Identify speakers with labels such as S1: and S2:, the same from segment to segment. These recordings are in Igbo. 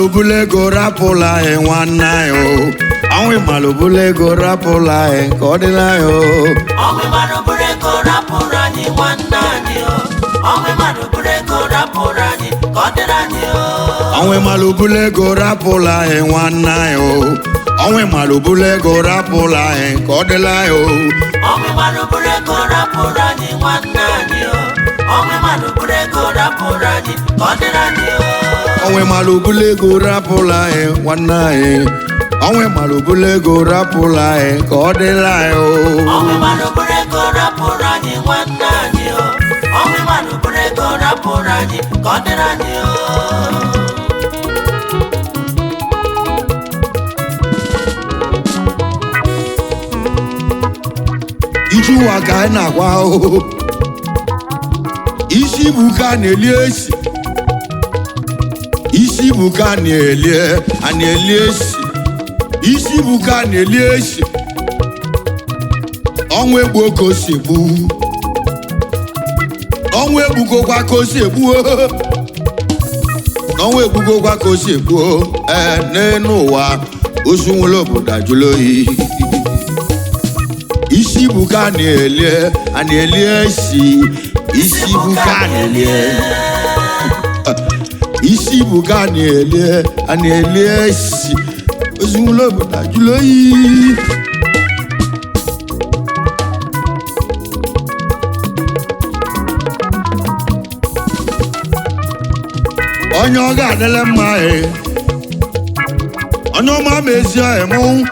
S1: Ịmalụbụla ego rapụla anyị nwanne anyị o. Ọnwụ ịmalụbụla ego rapụla anyị ka ọ dịla anyị o.
S2: Ọnwụ mmadụ bụrụ ego rapụrụ anyị nwanne anyị o. Ọnwụ mmadụ bụrụ ego rapụrụ anyị ka ọ dịrị anyị o.
S1: Ọnwụ ịmalụbụla ego rapụla anyị nwanne anyị o. Ọnwụ ịmalụbụla ego rapụla anyị ka ọ dịla anyị o.
S2: Ọnwụ mmadụ bụrụ ego rapụrụ anyị nwanne anyị o. Ọnwụ mmadụ bụrụ ego rapụrụ anyị ka ọ dịrị anyị o.
S1: Ọnwụ ịmalụbụla ego rapụla anyị nwanne anyị. Ọnwụ ịmalụbụla ego rapụla anyị ka ọ dịla anyị o.
S2: Ọnwụ mmadụ bụrụ ego rapụrụ anyị nwanne anyị o. Ọnwụ mmadụ bụrụ ego rapụrụ anyị ka ọ dịrị anyị o.
S1: Iju ụwa ka anyị na-agwa ahụhụ. Isi bụ ka a na-eli esi. Isi bụ ka a na-eli a na-eli esi. Isi bụ ka a na-eli esi. Ọnwụ egbu ka o si egbu. Ọnwụ egbugokwa ka o si egbu. Ọnwụ egbugokwa ka o si egbu. Ee, n'elu ụwa, ozu nwere obodo ajụla oyi. Isi bụ ka a na-eli a na-eli esi. Isi bụ ka a na-eli. Isi bụ ka a na-eli a na-eli esi. Ozu nwere obodo ajụla oyi. Onye ọ ga-adịle mma ee. Onye ọma ma ezi ọyị mụ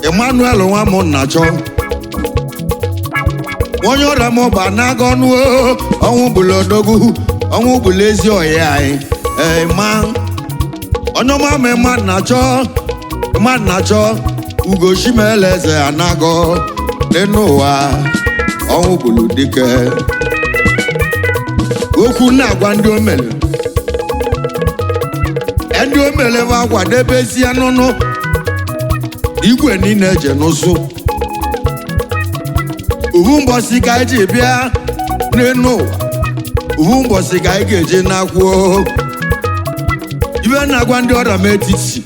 S1: Emmanuel nwa m nnachọ. Onye ọrịa m gba n'aga ọnụ o, ọnwụ bụla odogwu, ọnwụ bụla ezi ọyị anyị ee ma onye ọma ma ịma nnachọ, ịma nnachọ Ugochimele eze anagọ n'elu ụwa, ọnwụ bụlụ dike. Okwu na-agwa ndị omele, ndị omele bụ akwadebezie nụnụ igwe niile eje n'ụzụ uvu mbọsị ka anyị ji bịa n'elu ụwa, uvu mbọsị ka anyị ga-eje n'akwụo. Ibe na-agwa ndị ọrịa m etiti,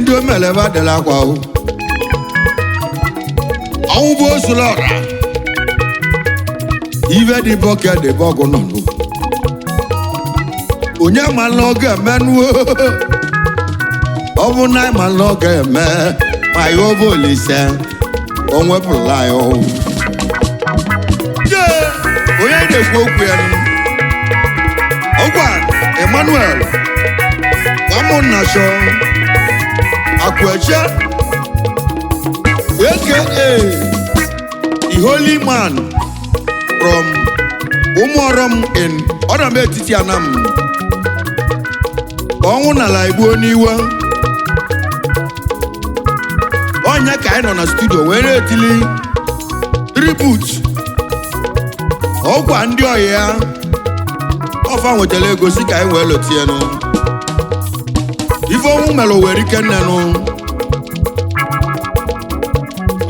S1: ndị omele bụ adịla akwa o. Ọnwụ bụ osula ọra ibe dị bọke dị bọgụ nọ nụ. Onye ma na ọ ga-emenuo, ọ bụ na ma na ọ ga-eme ma ya ọ bụ Olise o nwepụla ya ọnwụ. Jee, onye na-ekwu okwu ya nụ. Ọgwa Emmanuel Nwamunnachọ Akụeche aka the holy man from Ụmụọrọm in Ọrọm Etiti Anam. Ka ọnwụ n'ala igbuo n'iwe onye ka anyị nọ na studio wee na-etili tribute. Ọgwa ndị ọyị ya ọfa nwetara ego si ka anyị wee lotienụ ife ọnwụ mere were ike nnenụ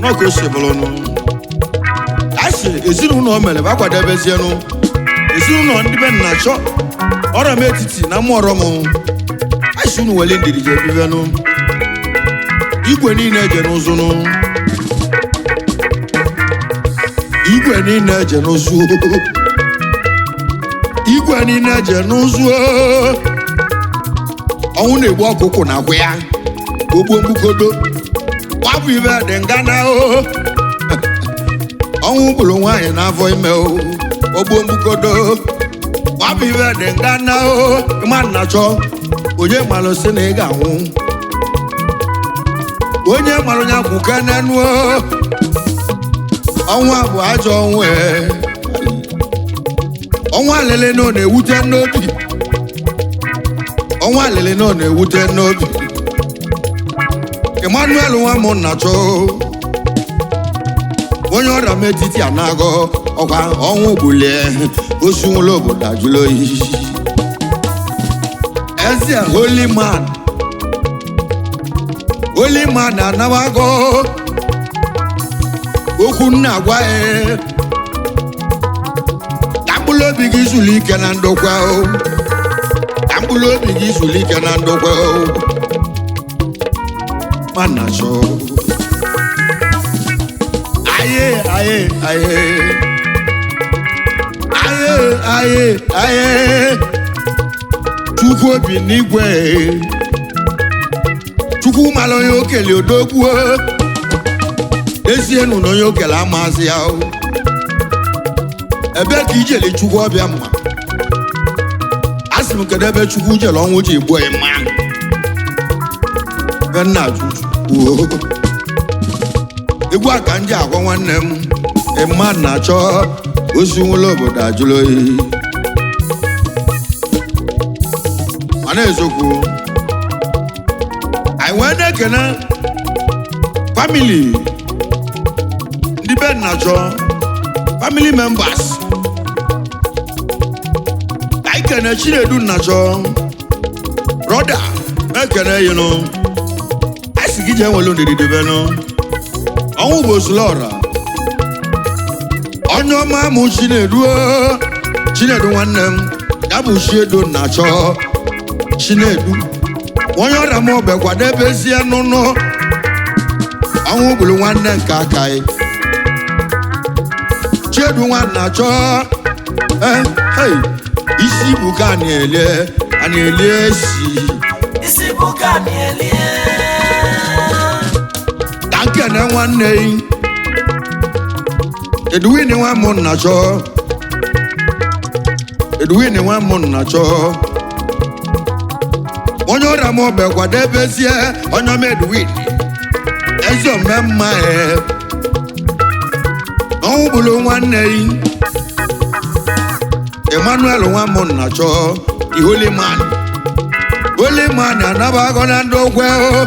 S1: n'ọka o si bụrụnụ. A sị ezinụlọ o mere bụ akwadebezienụ ezinụlọ ndị be nna chọ ọrịa m etiti na mmụọrọ m. A sị unu wele ndidi ji ebibenụ igwe niile eje n'ụzụnụ, igwe niile eje n'ụzụ, igwe niile eje n'ụzụ. Ọnwụ na-egbu ọkụkụ na agwa ya ogbuo mgbukodo gbapụ ibe dị ngana o. Ọnwụ gburu nwaanyị n'afọ ime o, ogbuo mgbukodo gbapụ ibe dị ngana o. Ịma nnachọ onye malụ sị na ị ga-anwụ, onye malụ ya kwuke n'enu o. Ọnwụ a bụ ajọ ọnwụ ee. Ọnwụ alele na ọ na-ewute n'obi, ọnwụ alele na ọ na-ewute n'obi. Emmanuel nwa m nnachọ onye ọrịa m etiti anagọ ọkwa ọnwụ gbulie osu nwụlọ obodo ajụla oyi. Eze holy man, holy man anabago okwu nna agwa ya ka mkpụrụ obi gị zuru ike na ndokwa o. mkpụrụ obi gị zuru ike na ndokwa mana chọọ. Aye, aye, aye. Aye, aye, aye. Chukwu obi n'igwe. Chukwu mara onye okele odogwu. Ezie nụ na onye okele amazi ya o. Ebee ka ijele Chukwu ọbịa mma? Asị m kedu ebe Chukwu jere ọnwụ ji gbuo ya mma? Ebe nna Chukwu. Egwu a ka m ji agwa nwanne m ịma na-achọ osi nwụla obodo ajụla oyi mana eziokwu anyị wee na-ekene family ndị be na-achọ family members. Anyị kene Chinedu nnachọ brother ekene yinụ anyị si gị jee nwere ndidi debenụ. Ọnwụ bụ osulọra onye ọma mụ Chinedu o. Chinedu nwanne m ya bụ Chiedo na-achọ Chinedu onye ọrịa m ọbịa kwadebezie nụnụ. Ọnwụ gburu nwanne nke aka ya. Chiedu nwanne achọ. Hey, isi bụ ka a na-elie a na-elie esi.
S2: Isi bụ ka na-elie.
S1: Ka nkene nwanne yi Edwin nwa m nna-achọ Edwin nwa m nna-achọ onye ọrịa m ọbịa kwadebezie onye ọma Edwin ezi ome mma e ọnwụ gburu nwanne yi Emmanuel nwa m nna-achọ the holy man holy man anabago na ndị okwe o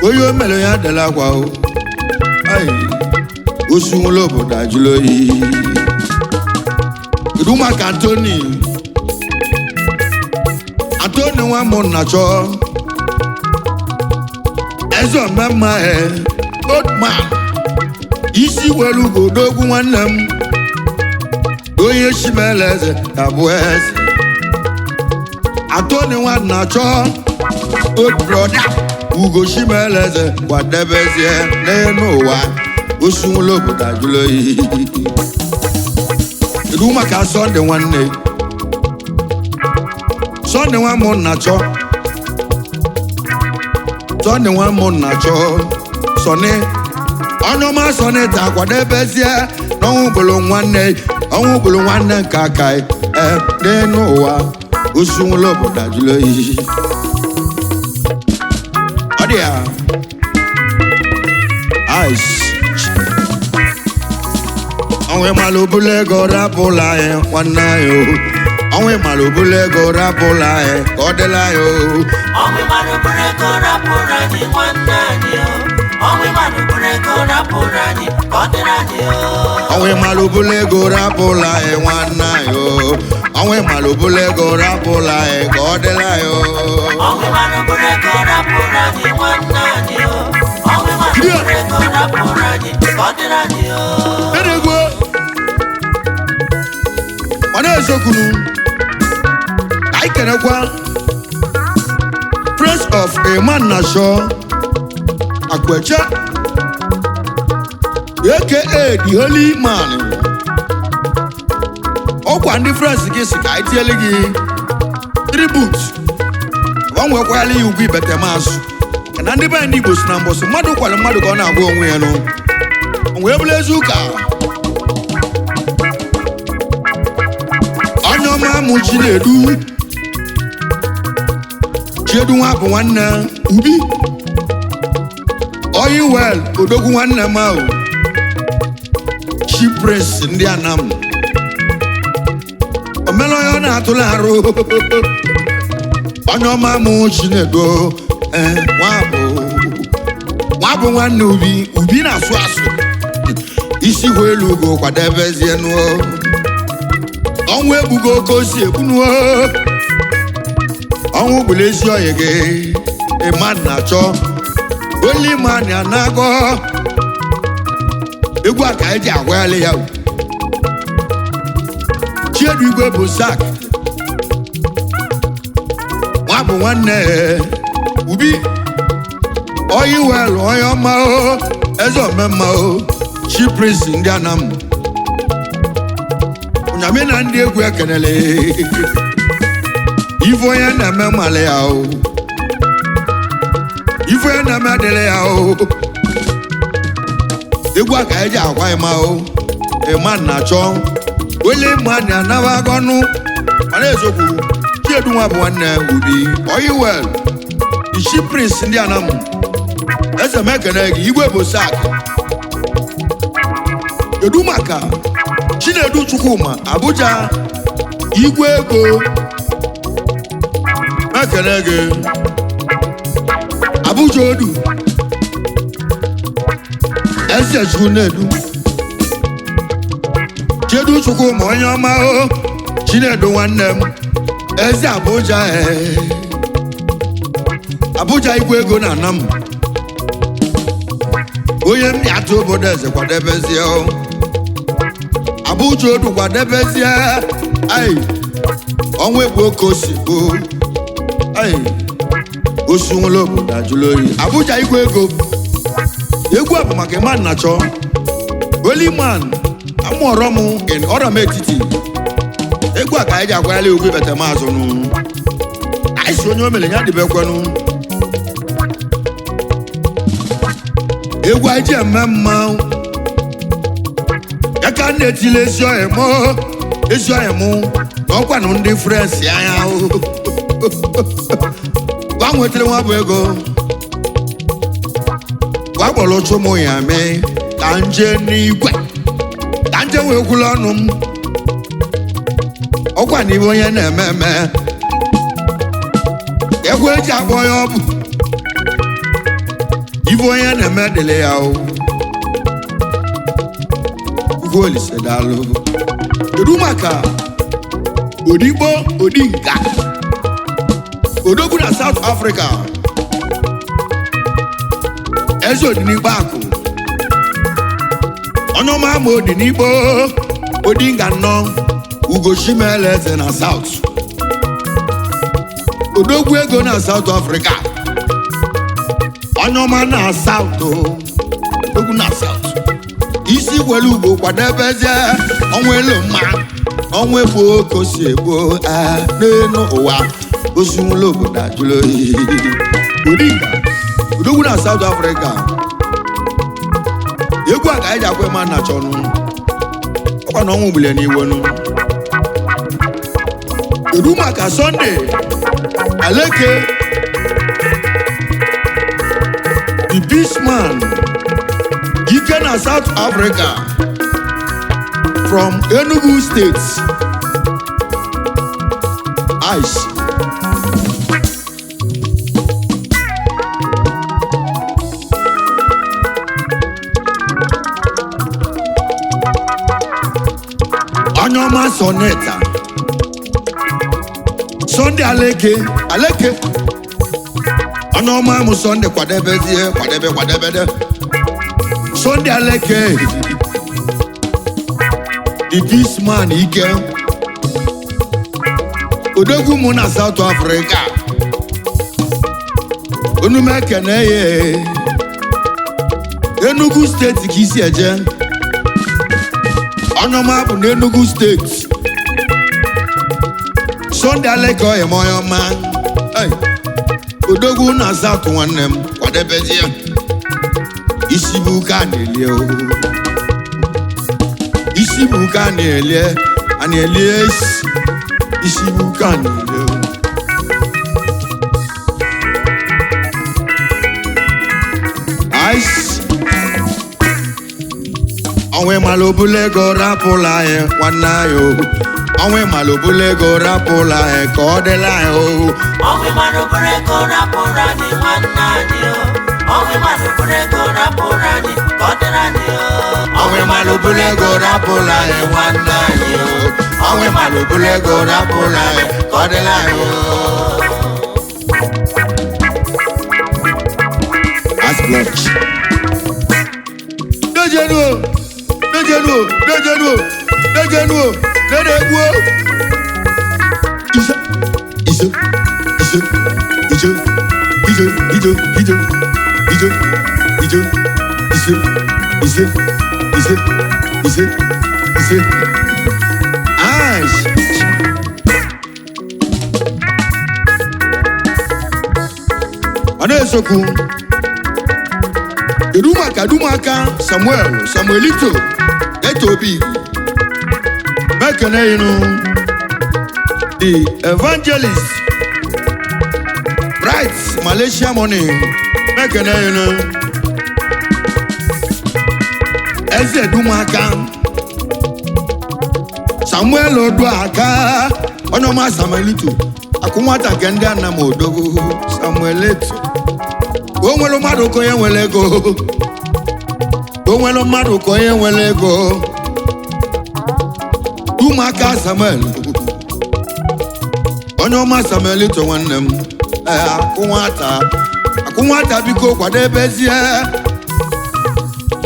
S1: onye o mere ya dela akwa o. Ai, osu nwụla obodo ajụla oyi. Kedu maka Anthony Anthony nwa m nna-achọ eze omemma e old man isi were ugo odogwu nwanne m onye chimele eze ga-abụ eze. Anthony nwa nna-achọ old brother Ugo chimeleze kwadebezie n'elu ụwa osu nwụla obodo ajụla oyi. Kedu maka Sunday nwanne Sunday nwa m nna-achọ Sunday nwa m nna-achọ Sunny onye ọma Sunny ta kwadebezie n'ọnwụ gburu nwanne ọnwụ gburu nwanne nke aka e n'elu ụwa osu nwụla obodo ajụla oyi. Ọ dị ya ice. Ọnwụ ịmala obula ego rapụla anyị nwanne anyị o. Ọnwụ ịmala obula ego rapụla anyị ka ọ dịla anyị o.
S2: Ọnwụ ịmara obere ego rapụrụ anyị nwanne anyị o. Ọnwụ ịmara obere ego rapụrụ anyị ka ọ dịrị anyị o.
S1: Ọnwụ ịmala obula ego rapụla anyị nwanne anyị o. Ọnwụ ịmala obula ego rapụla anyị ka ọ dịla anyị o.
S2: Ọnwụ ịmara obere ego rapụrụ anyị nwanne anyị o. Ọnwụ ịmara obere ego rapụrụ anyị ka ọ dịrị anyị o.
S1: Edegwo mana ezokwuru anyị kenekwa Prince of Iman Nasho Akweche aka the Holy Man. Ọkwa ndị Friends gị si ka anyị tiele gị tribute gbanwekwala ya ugwu ibete mazụ na ndị be anyị Igbo si na mbọsị mmadụ kwara mmadụ ka ọ na-agwa onwe ya nụ wee bụrụ ezi ụka. Onye ọma mụ Chinedu Chiedu nwa bụ nwanne Ubi oyi wel odogwu nwanne m ahụ chi prince ndị Anam omela onye ọ na-atụla arụ onye ọma mụ Chinedu nwa bụ nwanne Ubi Ubi na-asụ asụ isi hụ elu ugo kwadebezie nuo ọnwụ egbugo oke osi egbunuo ọnwụ gburu ezi oyi gị ịma na-achọ olimani anagọ egwu a ka anyị ji agwaghalị ya. Chiedu Igwe bụ sak bụ nwanne ubi oyi wel onye ọma o eze omemma o chi prince ndị Anam ụnyamị na ndị egwu ekenele ife onye na-eme mmalị ya o ife onye na-eme adịrị ya o egwu a ka eji akwa ịma o ịma na chọọ wele ịma na anaba agọnụ mana eziokwu Chiedu nwa bụ nwanne ubi oyi wel ichi prince ndị Anam eze m ekene gị igwe bụ sak. Kedu maka Chinedu Chukwuma Abuja igwe ego ekene gị Abuja odu eze Chinedu Chiedu Chukwuma onye ọma o Chinedu nwanne m eze Abuja Abuja igwe ego na Anam onye mbịatụ obodo eze kwadebezie o Abuja odu kwadebezie ai ọnwa egbu oke osikpo ai osu nwere obodo ajụla oyi Abuja igwe ego egwu a bụ maka ịma na chọọ Oliman amụọrọ m in ọrọ m etiti egwu a ka anyị ji akwanyere ugwu ibete maazụ nụ anyị si onye o mere ya dịbekwenụ egwu anyị ji eme mmanwụ ya ka m na-etile ezi ọhịa mụ ezi ọhịa mụ na ọkwanụ ndị frens anya gwa nwetara nwa bụ ego gwa kpọrọ ụchụ mụ ya mee ka nje n'igwe ka nje wee kwulu ọnụ m ọkwa na ibe onye na-eme eme egwu eji akpọ ya ọ bụ ife onye na-eme dịrị ya o Ugwu Olise daalụ. Kedu maka Odigbo Odinga odogwu na South Africa eze Odinigbo akụ onye ọma ama Odinigbo Odinga nnọọ Ugochimele eze na South odogwu ego na South Africa onye ọma na South odogwu na South isi gwere ugbo kwadebezie ọnwa elu mma ọnwa egbu oke osi egbu n'elu ụwa osi nwere obodo ajụla oyi Odinga odogwu na South Africa egwu a ka anyị ji akwa ịma nna chọnụ ọkwa na ọnwụ gbule n'iwenu. Kedu maka Sunday Aleke the beast man Ike na South Africa from Enugu State Ice. Onye ọma Soneta Sunday Aleke Aleke onye ọma mụ Sunday kwadebezie kwadebe kwadebede Sunday Aleke the peace man Ike odogwu mụ na South Africa onume ekene ya Enugu steeti ka isi eje onye ọma bụ n'Enugu steeti Sunday Aleke oyem onye ọma odogwu na South nwanne m kwadebezie isi bụ ka a na-elie o isi bụ ka a na-elie a na-elie isi isi bụ ka a na-elie o. Ice. Ọnwa ịmala obula ego rapụla anyị nwanne anyị o ọnwa ịmala obula ego rapụla anyị ka ọ dịla anyị o
S2: Ọnwụ ịmara obere ego rapụrụ anyị nwanne anyị o. Ọnwụ ịmara obere ego rapụrụ anyị ka ọ dịrị anyị o.
S1: Ọnwa ịmala obula ego rapụla anyị nwanne anyị o ọnwa ịmala obula ego rapụla anyị ka ọ dịla anyị o. Ice block. Dejenu o, dejenu o, dejenu o, dejenu o, dedegbuo. Ise, ise, Ise, ije, ije, ije, ije, ije, ije, ise, ise, ise, ise, ise. Ice. Ọ na-esokwu. Kedu maka Dumaka Samuel Samuelito Etobi mekene inu, the evangelist Bright Malaysia Money mekene inu, Eze Dumaka Samuel Oduaka onye ọma Samuelito akụ nwata nke ndị anam odogwu Samuelito. O nwere mmadụ ka onye nwere ego, o nwere mmadụ ka onye nwere ego. Ụmụaka Samuel onye ọma Samuelito nwanne m. Ee, akụ nwata, akụ nwata, biko kwadebezie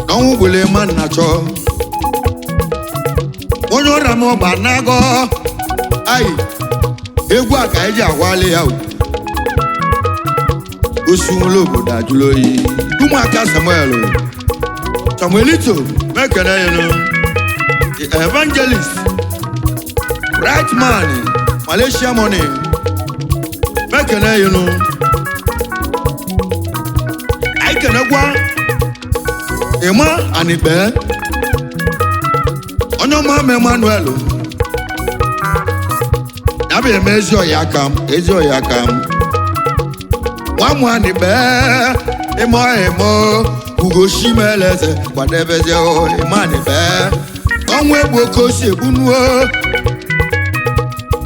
S1: n'ọnwụ gbule ma nna chọọ onye ọrịa m ọgba n'agọ ayi. Egwu a ka anyị ji agwali ya o. Osunwere obodo ajụla oyi. Ụmụaka Samuel Samuelito mekene yenu, the evangelist Bright Man Malaysia Money mekene yenu. Anyị kenekwa Ịma Anikpe onye ọma m Emmanuel ya bụ eme ezi ọya aka m, ezi ọya aka m nwa Anikpe ịmụ ịmụ Ugochimeleze kwadebezie o. Ịma Anikpe, ọnwa egbu ka o si egbunuo,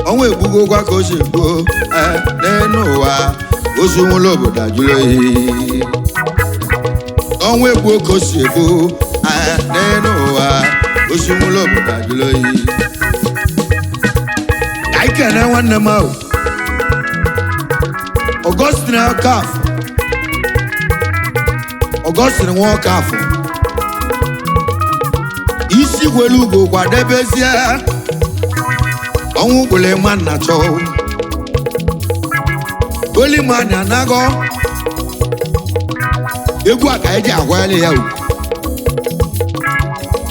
S1: ọnwa egbugokwa ka o si egbuo. Ee, n'elu ụwa ozu nwụrụ obodo ajụrụ oyi. Ọnwa egbu ka o si egbu. Ee, n'elu ụwa ozu nwụrụ obodo ajụrụ oyi. Ka anyị kene nwanne m ahụ Augustine Okafọ, Augustine nwa Okafọ isi gwelu ugo kwadebezie ọnwụ gwele nwa nna chọọ olimanya anago. Egwu a ka anyị ji agwali ya ugwu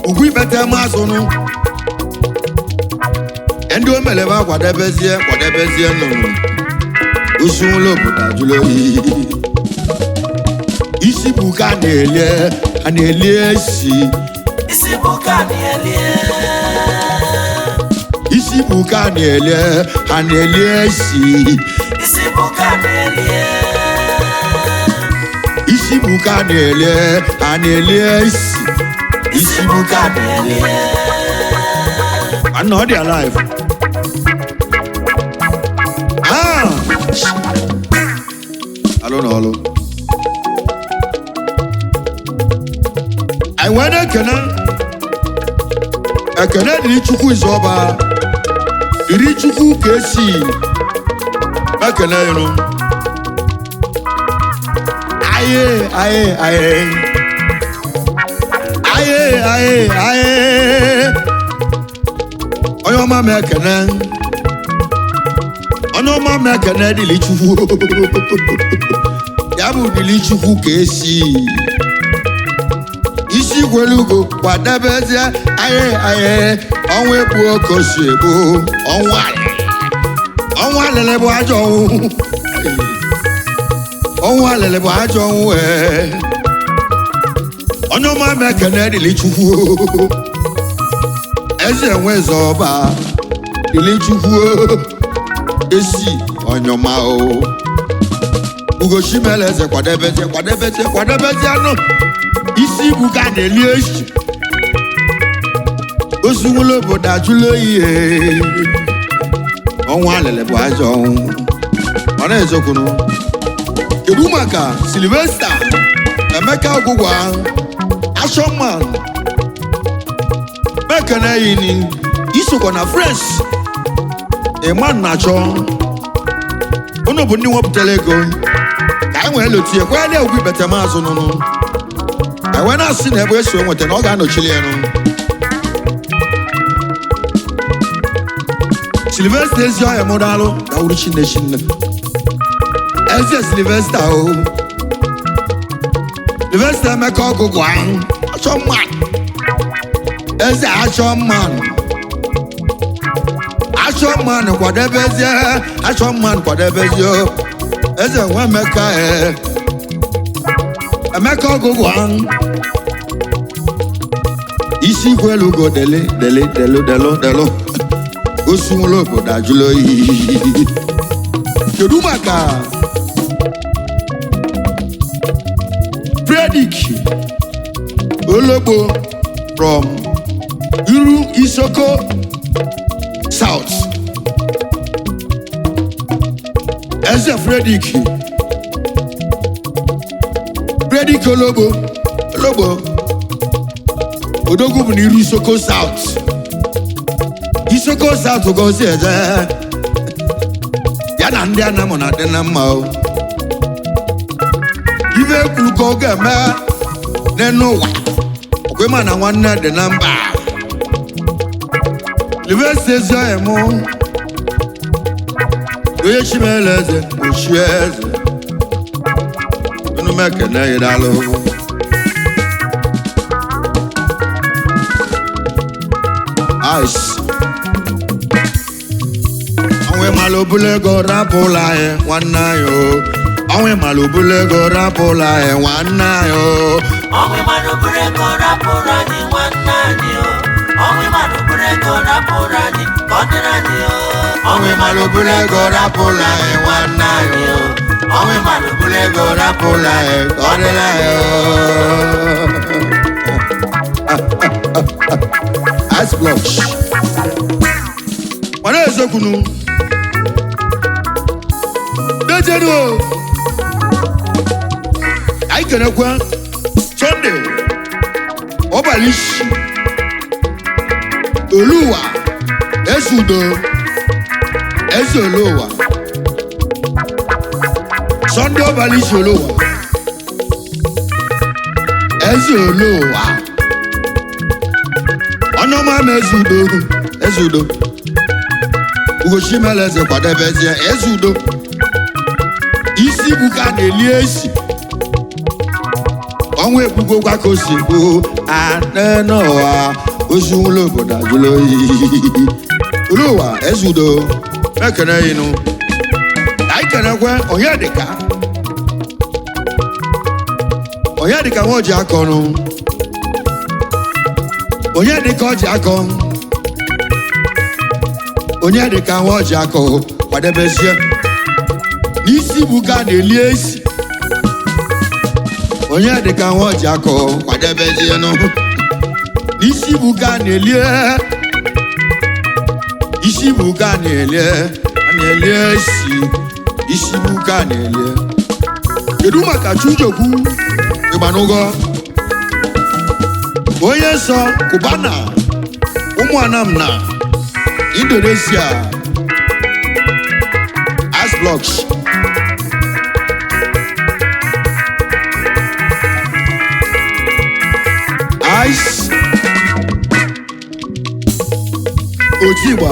S1: ugwu ibete mazụnụ ndị o mere ba kwadebezie, kwadebezie nnụnụ osunwụlọ obodo ajụla oyi. Isi bụ ka a na-elie, a na-eli esi.
S2: Isi bụ ka na-elie.
S1: Isi bụ ka a na-elie, a na-eli esi.
S2: Isi bụ ka na-elie.
S1: Isi bụ ka a na-elie, a na-eli esi.
S2: Isi bụ ka na-elie.
S1: Nwanne, ọ dị alive. Ah! Alụ na ọlụ. Anyị wee na-ekene ekene dịrị Chukwu Izọba, dịrị Chukwu ka esi ekene ịrụ. Aye, aye, aye. Aye, aye, aye. Onye ọma m ekene, onye ọma m ekene dịrị Chukwu, ya bụ dịrị Chukwu ka esi isi gwelugo kwadebezie. Aye, aye, ọnwa egbu ka o si egbu. Ọnwa alịlị, ọnwa alịlị bụ ajọ ọnwụ. Ọnwa alịlị bụ ajọ ọnwụ. Ee, onye ọma m ekene dịrị Chukwu, eze nwezọba dịrị Chukwu esi ọnyọma o. Ugochimeleze kwadebezie, kwadebezie, kwadebezie nụ. Isi ibu ka a na-eli esi osunwụlọ obodo ajụla oyi. Ee, ọnwa alịlị bụ ajọ ọnwụ, ọ na-ezokwunu. Kedu maka Sylvester Emeka Ogwugwa Ashọman mekene yini isokwa na Fresh Ịma Nnachọ? Unu bụ ndị nwepụtara ego ka anyị nwee lotie kwee na egwu ibete maazụ nụnụ. Anyị wee na-asị na ebe esi nweta na ọ ga-anọchili ya nụ. Sylvester ezi ọhịa mụ daalụ dawuru chinne chinne. Eze Sylvester o, Sylvester Emeka ọgụgụ ahụ achọ mma. Eze achọ mma, achọ mma kwadebezie, achọ mma kwadebezie o. Eze nwe Emeka, ee, Emeka ọgụgụ ahụ isi kwelu go dele dele delu delu delu osunwụla obodo ajụla oyi. Kedu maka Fredrik Ologbo from Iru Isoko South? Eze Fredrik, Fredrik Ologbo, Ologbo Odogwu bụ n'iru Isoko South, Isoko South gozi eze ya na ndị anamụ na adị na mma o. Ife ekwuru ka ọ ga-eme n'enu ụwa okwe ma na nwanne dị na mba. Livesi ezi ọhịa mụ onye chimele eze ochie eze unu mekene yidalụ. Ice. Ọnwụ ịmala obule ego rapụla anyị nwanne anyị o. Ọnwụ ịmala obule ego rapụla anyị nwanne anyị o.
S2: Ọnwụ ịmara obere ego rapụrụ anyị nwanne anyị o. Ọnwụ ịmara obere ego rapụrụ anyị ka ọ dịrị anyị o.
S1: Ọnwụ ịmala obule ego rapụla anyị nwanne anyị o. Ọnwụ ịmala obule ego rapụla anyị ka ọ dịrị anyị o. Ice blocks. Mana ezokwunu. Dejenu o. Anyị kenekwa Sunday Ọbalisi Oluwa Ezudo, Eze Oluwa, Sunday Ọbalisi Oluwa Eze Oluwa, ọnụọma m Ezudo, Ezudo Ugochimele eze kwadebezie Ezudo isi bụ ka a na-eli esi. Ọnwa egbugokwa ka o si gbuo anenụwa ozu ụlọ obodo ajụla oyi. Oluwa Ezudo mekene inu anyị kenekwe onye dịka onye dịka nwa oji akọ nụ, onye dịka ọji akọ, onye dịka nwa ọji akọ kwadebezie n'isi bụ ka a na-eli esi. Onye dịka nwa ọji akọ kwadebezie nụ n'isi bụ ka a na-eli isi bụ ka a na-eli, a na-eli esi isi bụ ka a na-eli. Kedu maka Chujokwu Ịgbanụgọ onye nsọ Kubana ụmụanam na Indonesia? Ice blocks. Ice Otigba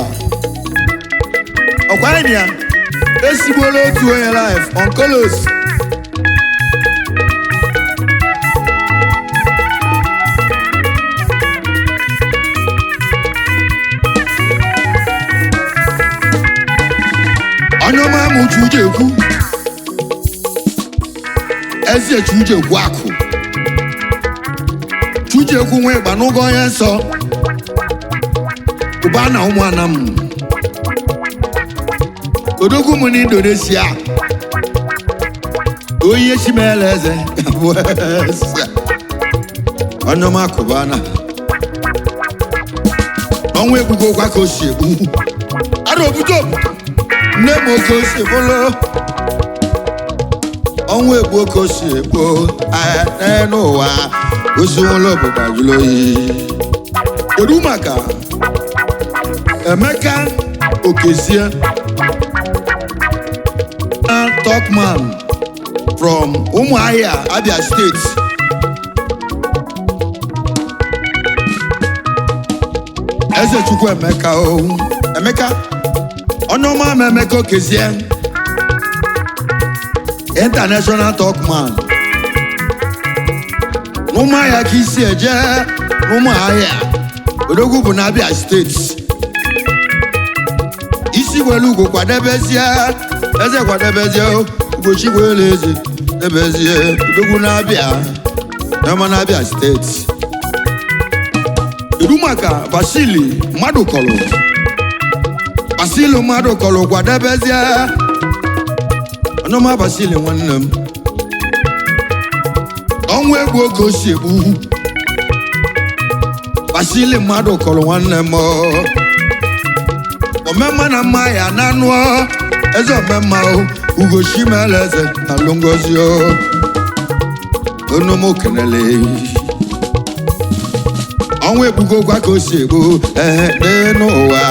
S1: ọkwa anyị ya esigbola otu onye life oncolos. Onye ọma amụ Chujekwu, eze Chujekwu akụ Chujekwu nwa ịgba n'ụgwọ onye nsọ ụba na ụmụana m odogwu m n'Indonesia onye chimele eze bụ eze onye ọma akụba na ọnwa egbugokwa ka o si egbu ara obuto nne m oke osi bụlụ ọnwa egbu oke osi egbu n'ụwa ozi ụlọ obodo ajụla oyi. Kedu maka Emeka Okezie na Talkman from Umuahia, Abia State? Eze Chukwu Emeka o Emeka, onye ọma m Emeka Okezie. International talkman n'Ụmụahịa ka isi eje n'Ụmụahịa. Odogwu bụ n'Abia Steeti. Isi gwelu ugo kwadebezie, eze kwadebezie, ugochi gwelu eze debezie. Odogwu n'Abia n'ọma n'Abia Steeti. Kedu maka Vasili mmadụ kọlụ? Vasili mmadụ kọlụ kwadebezie. Ọnụma Vasili nwanne m, ọnwụ egwu oge o si egbu Vasili mmadụ kọrọ nwanne m. Omemma na mma ya na anụ eze omemma o, ugochi mere eze na alụ ngozi o, onu m kenele. Ọnwụ egbugo gwa ka o si egbu ee n'elu ụwa.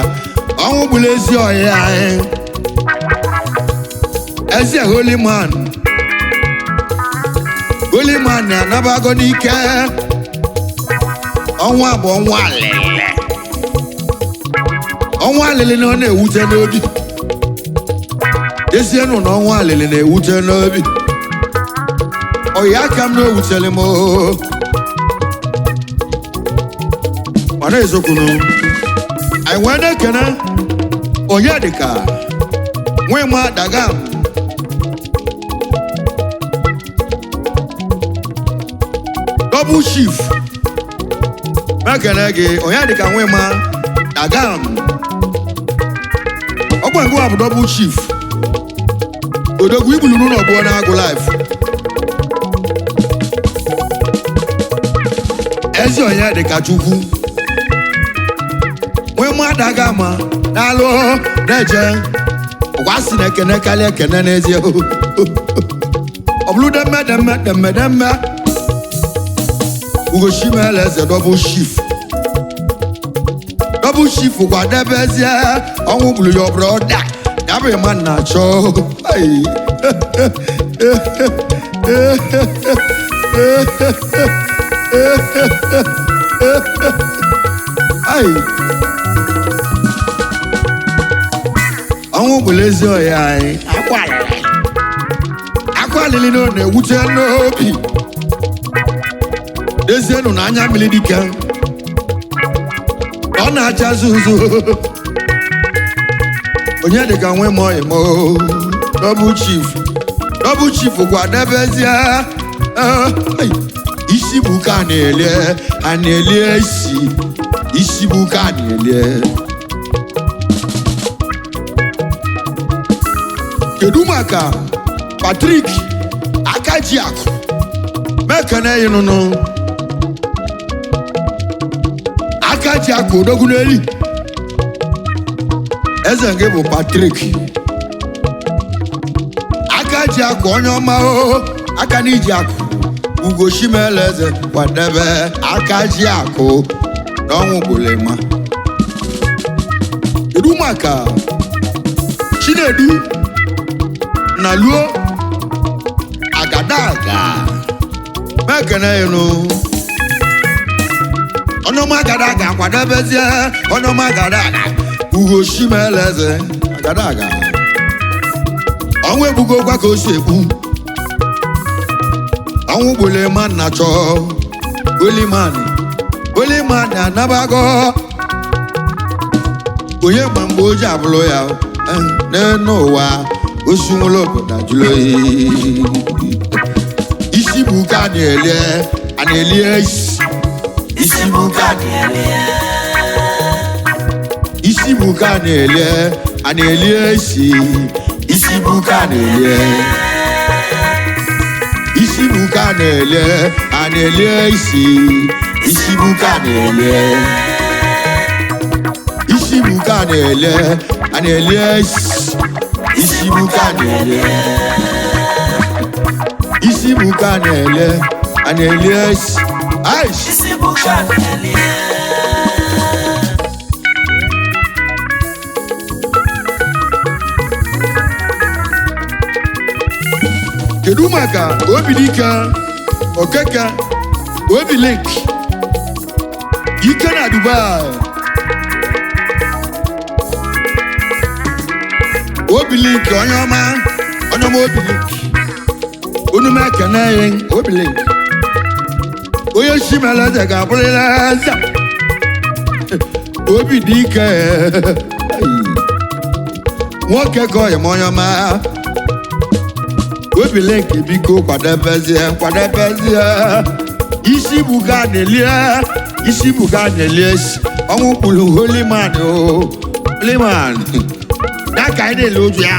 S1: Ọnwụ gburu ezi ọhịa anyị, eze holy man. Holy man na-anabago n'ike. Ọnwa bụ ọnwa alịlị, ọnwa alịlị na ọ na-ewute n'obi. Dezienụ na ọnwa alịlị na-ewute n'obi. Ọya aka m na-ewutere m oo. Mana ezokwunu anyị nwee na-ekene onye dịka nwee ma dagam double chief. Mekene gị onye dịka nwee ma dagam ọkwa ngwa bụ double chief. Odogwu igbulu n'ụlọ gbụọ na-agụ life. Ezi onye dịka chukwu nwee mmadụ aga ama na-alụ na-eje ụkwa sị na ekene karịa ekene n'ezie. Ọ bụrụ demme demme demme demme ugochimele eze double chief, double chief kwadebezie. Ọnwụ gburu ya brọda ya bụ ịma nna achọ. Ai. Ai. Ọnwụ gburu ezi ọhịa anyị. Akwa alịlị, akwa alịlị na ọ na-ewute n'obi. Dezienụ na anya mmiri dike ọ na-acha zuzu. Onye dịka nwe m ọyị m, double chief, double chief kwadebezie. Isi bụ ka a na-elie, a na-elie isi. Isi bụ ka a na-elie. Kedu maka Patrick Akajiakụ? Mekene yinụnụ Akajiakụ odogwu n'eli. Eze nke bụ Patrick Akajiakụ onye ọma o aka n'iji akụ ugochimele eze kwadebe. Akajiakụ na ọnwụ gbulema. Kedu maka Chinedu na luo agadaga? Mekene ịnụ onye ọma agadaga kwadebezie. Onye ọma agadaga ugochimele eze agadaga. Ọnwụ egbugo gwa ka o si egbu. Ọnwụ gbule man na chọọ oliman oliman anabago. Onye ma mgbe o ji abụrụ ya n'elu ụwa osu nwere obodo ajụrụ oyi. Isi bụ ka a na-elie, a na-elie isi.
S2: Isi bụ ka na-elie.
S1: Isi bụ ka a na-elie, a na-elie isi. Isi bụ ka a na-elie. Isi bụ ka a na-elie, a na-elie isi. Isi bụ ka a na-elie. Isi bụ ka a na-elie, a na-elie isi. Isi bụ ka a na-elie. Isi bụ ka a na-elie, a na-elie isi. Aish!
S2: Isi bụ ka na-elie.
S1: Kedu maka Obidike Okeke Obilink ike na Dubai? Obilink onye ọma, onye ọma Obilink. Unu m ekene ya obili. Onye chimere eze ga-abụrịrị eze. Obi dị ike. Nwoke ka ọyị m onye ọma. Obili nke biko kwadebezie kwadebezie. Isi buga na-elie isi buga na-elie ọnwụ kpuru holy man o holy man. Ya ka anyị na-ele oju ya.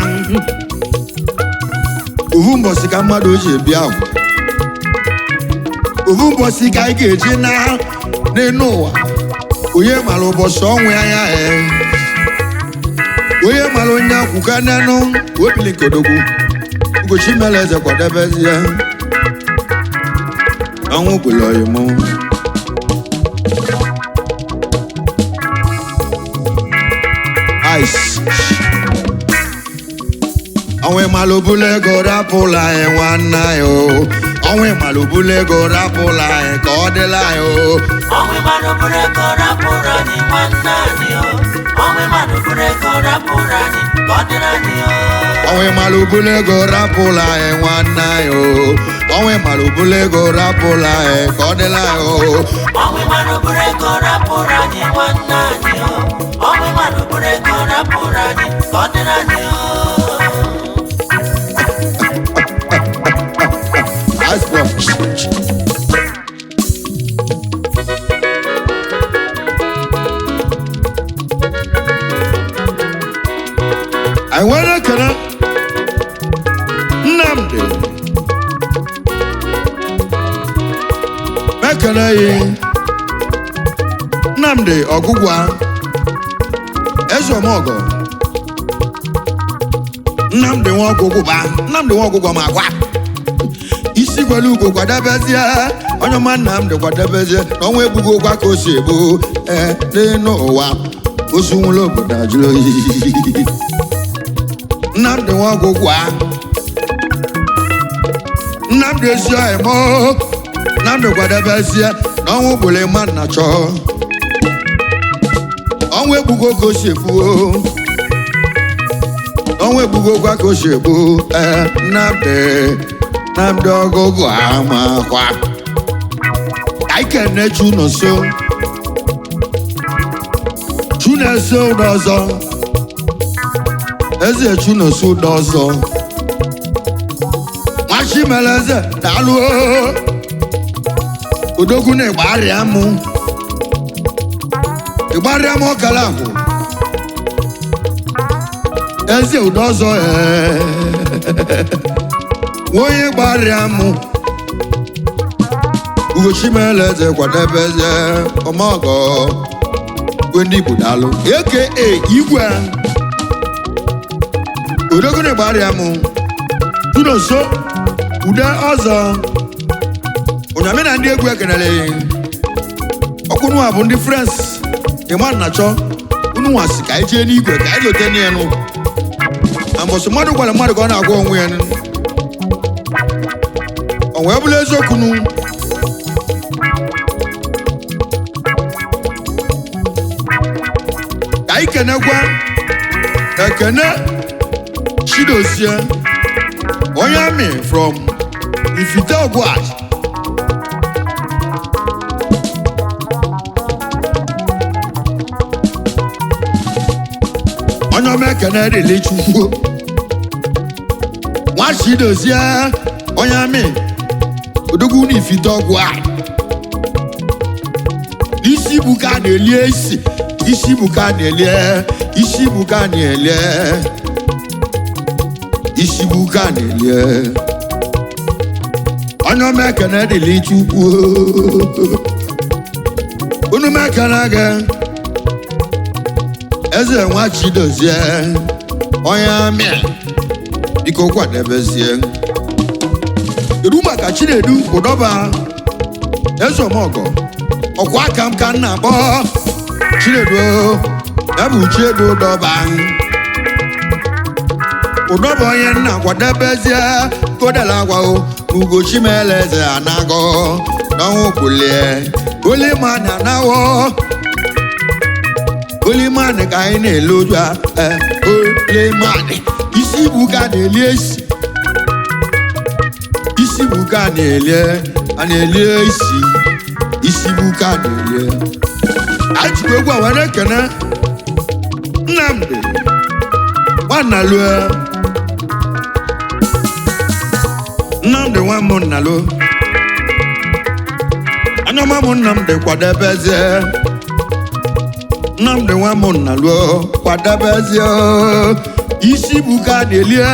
S1: Ovu mbọsị ka mmadụ ji ebi ahụ. Ovu mbọsị ka anyị ga-eji na n'elu ụwa. Onye mara ụbọchị ọnwụ ya ya ee. Onye mara onye akwụka n'enu obili nkodogwu. Ugochi mere eze kwadebezie. Ọnwụ gburu ọyị mụ. Ice. Ọnwụ ịmalụ obula ego rapụla anyị nwanne anyị o. Ọnwụ ịmalụ obula ego rapụla anyị ka ọ dịla anyị o.
S2: Ọnwụ ịmalụ bụrụ ego rapụrụ anyị nwanne anyị o. Ọnwụ ịmalụ bụrụ ego rapụrụ anyị ka ọ dịrị anyị o.
S1: Ọnwụ ịmalụ obula ego rapụla anyị nwanne anyị o. Ọnwụ ịmalụ obula ego rapụla anyị ka ọ dịla anyị o.
S2: Ọnwụ ịmalụ bụrụ ego rapụrụ anyị nwanne anyị o. Ọnwụ ịmalụ bụrụ ego rapụrụ anyị ka ọ dịrị anyị o.
S1: Ice block. Anyị nwere ekele Nnamdi ekele yi Nnamdi Ọgụgwa Ezeomogo Nnamdi Nwaọgụgụba Nnamdi Nwaọgụgwa ma agwa isi gwara ugo kwadebezie onye ọma Nnamdi kwadebezie na ọnwa egbugo ụgwa ka o si egbu ee n'elu ụwa ozu nwụrụ obodo ajụrụ oyi. Nnamdi Nwaọgụgwa Nnamdi ezi ọhịa mụ Nnamdi kwadebezie na ọnwụ gburu ịma nna chọọ ọnwụ egbugo ka o si egbu ọnwụ egbugo kwa ka o si egbu ee Nnamdi Nnamdi Ọgụgụ amakwa anyị kene Chunoso Chunoso ụdọzọ eze Chunoso ụdọzọ nwachimeleze daalụ odogwu na ịgbarịa mụ ịgbarịa m ọkara ahụ eze ụdọzọ ee onye gbarịa mụ Ugochimeleze kwadebeze ọmọgọ ndị Igbo daalụ aka igwe odogwu na ịgbarịa mụ Chunoso ude ọzọ ụnyamị na ndị egwu ekenere ọkwụnụwa bụ ndị frens ịma nnachọ unu nwasị ka anyị jee n'igwe ka anyị lote n'elu na mbọsị mmadụ gwara mmadụ ka ọ na-agwa onwe ya nụ. O wee bụrụ eziokwu nụ ka anyị kenekwa ekene Chidozie onye amị from Ifite Ogwuaji onye ọma ekene dịlị Chukwu nwa Chidozie onye amị odogwu na Ifite Ogwuaji isi bụ ka a na-elie isi isi bụ ka a na-elie isi bụ ka a na-elie isi bụ ka a na-elie onye ọma ekene dịlị Chukwu unu m ekene gị eze nwa Chidozie onye amị biko kwadebezie kedu maka Chinedu Ụdọba Ezeomogo ọkwa aka m ka m na-akpọ Chinedu ya bụ Chiedu Ụdọba Ụdọba onye nna kwadebezie kodala agwa o Ugochimeleze anago n'ọnwụ kwulie olimana anawo olimani ka anyị na-ele oju a olimani isi ibu ka na-eli esi isi Isi bụ ka a na-elie, a na-elie isi. Isi bụ ka a na-elie. Anyị jikwa egwu a were ekene Nnamdi Nwanalue. Nnamdi nwa m nnalụ. Onye ọma m Nnamdi kwadebezie. Nnamdi nwa m nnalụ kwadebezie. Isi bụ ka a na-elie,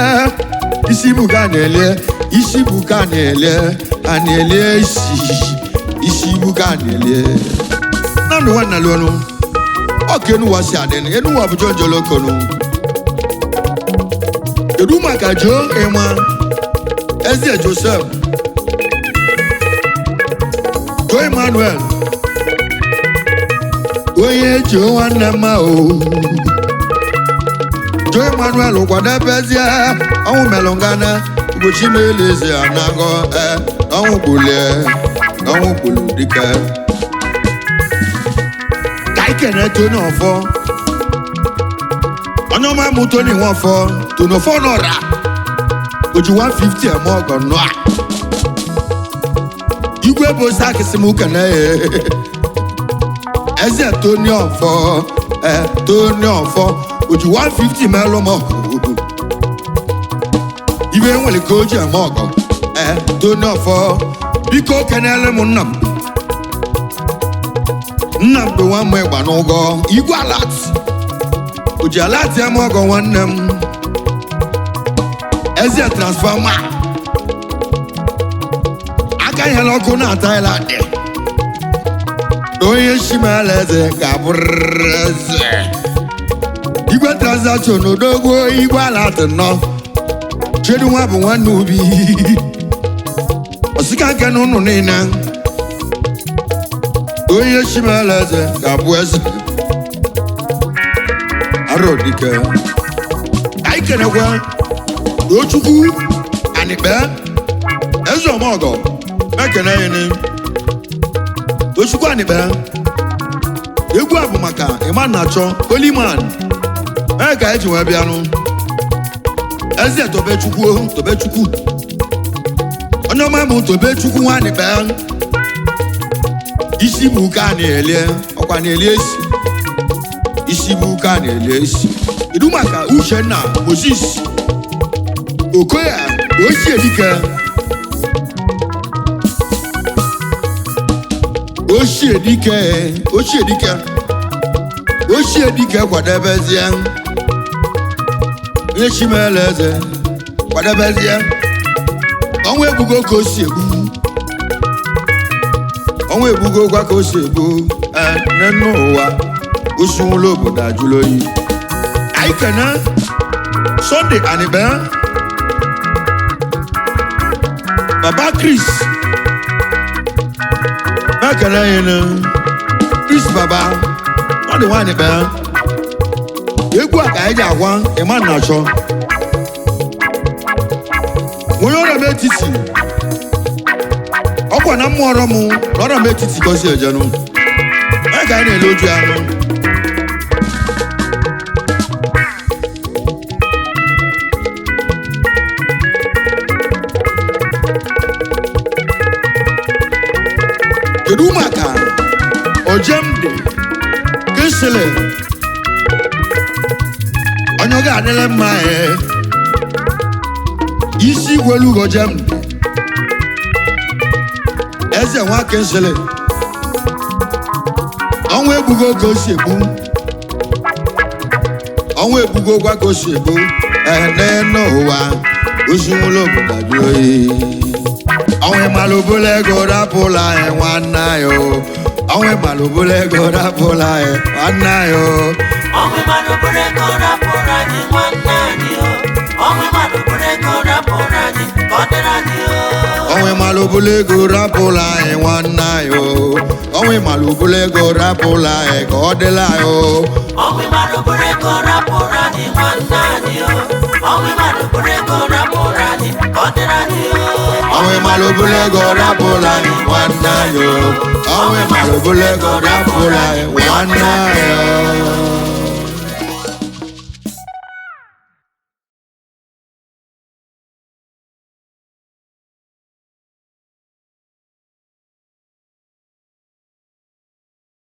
S1: isi bụ ka a na-elie, isi bụ ka a na-elie, a na-elie isi, isi bụ ka a na-elie. Nnamdi nwa nnalụ ọnụ. Ọ ka enuwa si adị, enuwa bụ jonjolokonu. Kedu maka Joe Ịma Eze Joseph Joe Emmanuel onye ji nwanne m o Joe Emmanuel kwadebezie ọnwụ melụ ngana Ugochi meleze anago ọnwụ gbulie ọnwụ gbulu dike ka anyị kene Tony Ọfọ onye ọma mụ Tony Nwafọ Tony Ọfọ nọra oji 150 eme ọgọ nọ a igwe bụ sakịsị m kene ya eze Tony Ọfọ Tony Ọfọ oji 150 melụ m ọgụ ibe nwere ka o ji eme ọgọ Tony Ọfọ biko kenele m nna m Nnamdi nwa m ịgba n'ụgọ igwe alat oji alat eme ọgọ nwanne m eze transfọma aka nyere ọkụ na Thailand na onye shimala eze ga-abụrịrị eze igwe transaction odogwu igwe alat nọ chedu nwa bụ nwanne ubi osika nke na ụnụ niile onye shimala eze ga-abụ eze arodike anyị kenekwa Tochukwu Anikpe eze ọmọgọ mekene yini Tochukwu Anikpe egwu a bụ maka ịma na-achọ Holy Man ee ka eji wee bịanụ eze Tobechukwu Tobechukwu onye ọma bụ Tobechukwu nwa Anikpe isi bụ ka a na-elie ọkwa na-elie isi isi bụ ka a na-elie isi kedu maka Uchenna Moses Okoya Oshiedike Oshiedike Oshiedike Oshiedike kwadebezie onye chimele eze kwadebezie ọnwa egbugo ka o si egbu ọnwa egbugo gwa ka o si egbu nne ụwa osunwụlọ obodo ajụla oyi anyị kene Sunday Anikpe Baba Chris mekene yinu Chris Baba ọ dị nwaanyị kpe egwu a ka anyị ji agwa ịma na achọ onye ọrịa m etiti ọkwa na mmụọ ọrọ m na ọrịa m etiti gosi ejenu onye ka anyị na-ele oju anụ kedu maka Ojemde Kisile onye ọ ga-adịrị mma ee isi gwelu Ojemde eze nwa Kisile ọnwa egbugo ka o si egbu ọnwa egbugo gwa ka o si egbu ene n'ụwa ozinwụlọ obodo ajụ oyi ọnwa ịmalụ obolo ego rapụla anyị nwanne anyị o ọnwa ịmalụ obolo ego rapụla anyị nwanne anyị o
S2: Ọnwụ mmadụ bụrụ ego rapụrụ anyị nwanne anyị o. Ọnwụ mmadụ bụrụ ego rapụrụ anyị ka ọ dịrị anyị o.
S1: ọnwa ịmalụ obolo ego rapụla anyị nwanne anyị o ọnwa ịmalụ obolo ego rapụla anyị ka ọ dịla anyị o
S2: Ọnwụ mmadụ bụrụ ego rapụrụ anyị nwanne anyị o. Ọnwụ mmadụ bụrụ ego rapụrụ anyị ka ọ dịrị anyị o.
S1: ọnwa ịmalụ obolo ego rapụla anyị nwanne anyị o ọnwa ịmalụ obolo ego rapụla anyị nwanne anyị o.